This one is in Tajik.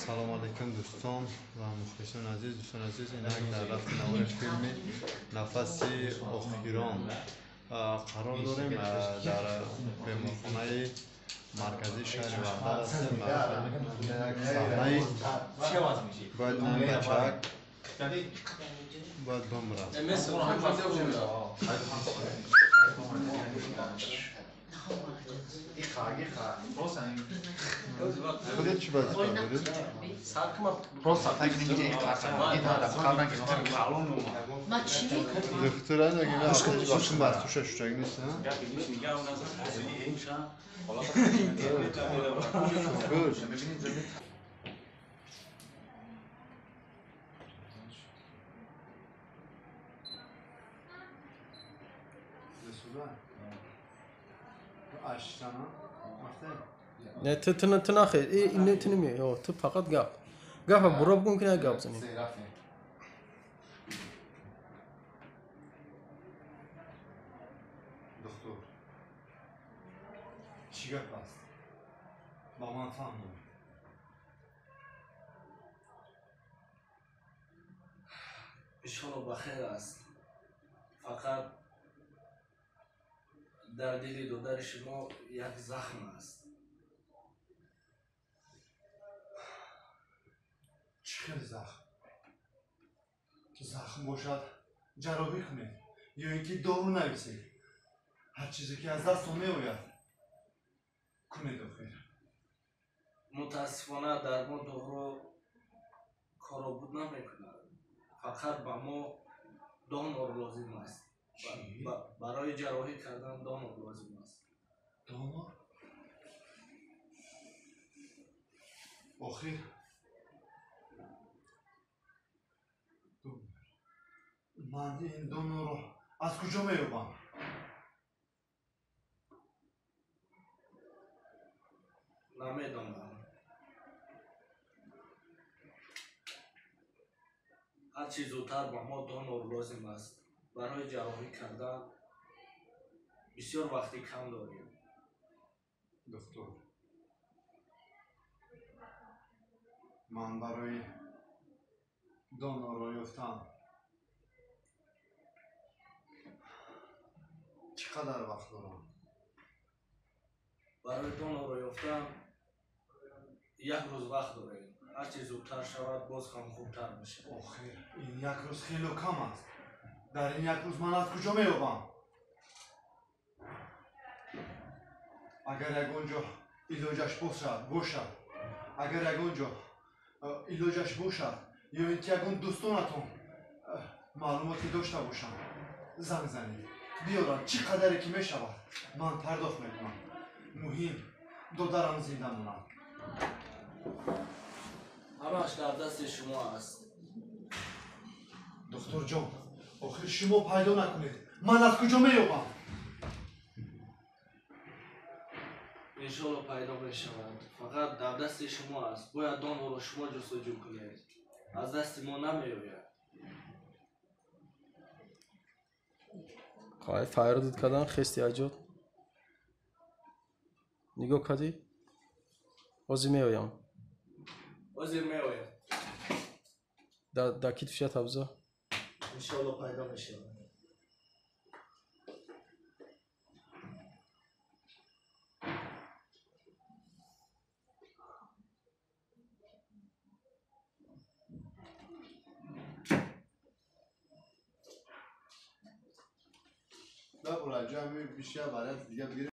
Салом алейкум, дӯстон ва мухлисони азиз. Дӯстони азиз, инак дар рафти навори филми «Нафаси охирон» қарор дорем. Дар беморхонаи марказии шаҳри Ваҳдат ҳастем. Як саҳнаи бояд ин бачак бояд бимирад. Худет чӣ вазифа доред? Духтуран бахшин бастуша шучак нест? Шукр. Не, ту нахел, ин ту намеои, ту фақат гап. Гапа буро бигӯ, ки на гап занӣ. Духтур, чӣ гап аст? Ба ман фаҳмон. Иншолло, ба хел аст. Фақат дар дили додари шумо як захм аст. Чӣ хел захм? Захм бошад, ҷарроҳӣ кунед ё ин ки дору нависед. Ҳар чизе ки аз дастон меояд, кунед охир. Мутаассифона, дар мо дору коробуд намекунад. Фақат ба мо донор лозим аст. Барои ҷарроҳӣ кардан донор лозим аст. Донор? Охир ман ин донорро аз куҷо меёбам? Намедонам. Ҳарчи зудтар ба мо донор лозим аст. Барои ҷарроҳӣ кардан бисёр вақти кам дорем. Духтур, ман барои донорро ёфтан чӣ қадар вақт дорам? Барои донорро ёфтан як рӯз вақт дорем. Ҳарчи зудтар шавад, боз ҳам хубтар мешавад. Охир ин як рӯз хело кам аст. Дар ин як рӯз ман аз куҷо меёбам? Агар ягон ҷо илоҷаш бошад, агар ягон ҷо илоҷаш бошад ё ин ки ягон дӯстонатон маълумоте дошта бошанд, занг занед, биёранд. Чӣ қадаре ки мешавад, ман пардохт мекунам. Муҳим додарам зинда монад. Ҳамааш дар дасти шумо аст. Духтурҷон, охир шумо пайдо накунед, ман аз куҷо меёбам? Иншолло, пайдо мешавад. Фақат дар дасти шумо аст. Бояд донорро шумо ҷустуҷӯ кунед. Аз дасти мо намеояд. Қай файрдуд кардан хести аҷод. Нигоҳ кардӣ? Ҳозир меоям. Ҳозир меоям. Дар китф шият абза. Иншолло, пайдо мешавад. Ҷамъи бишия варианти дига бигирем.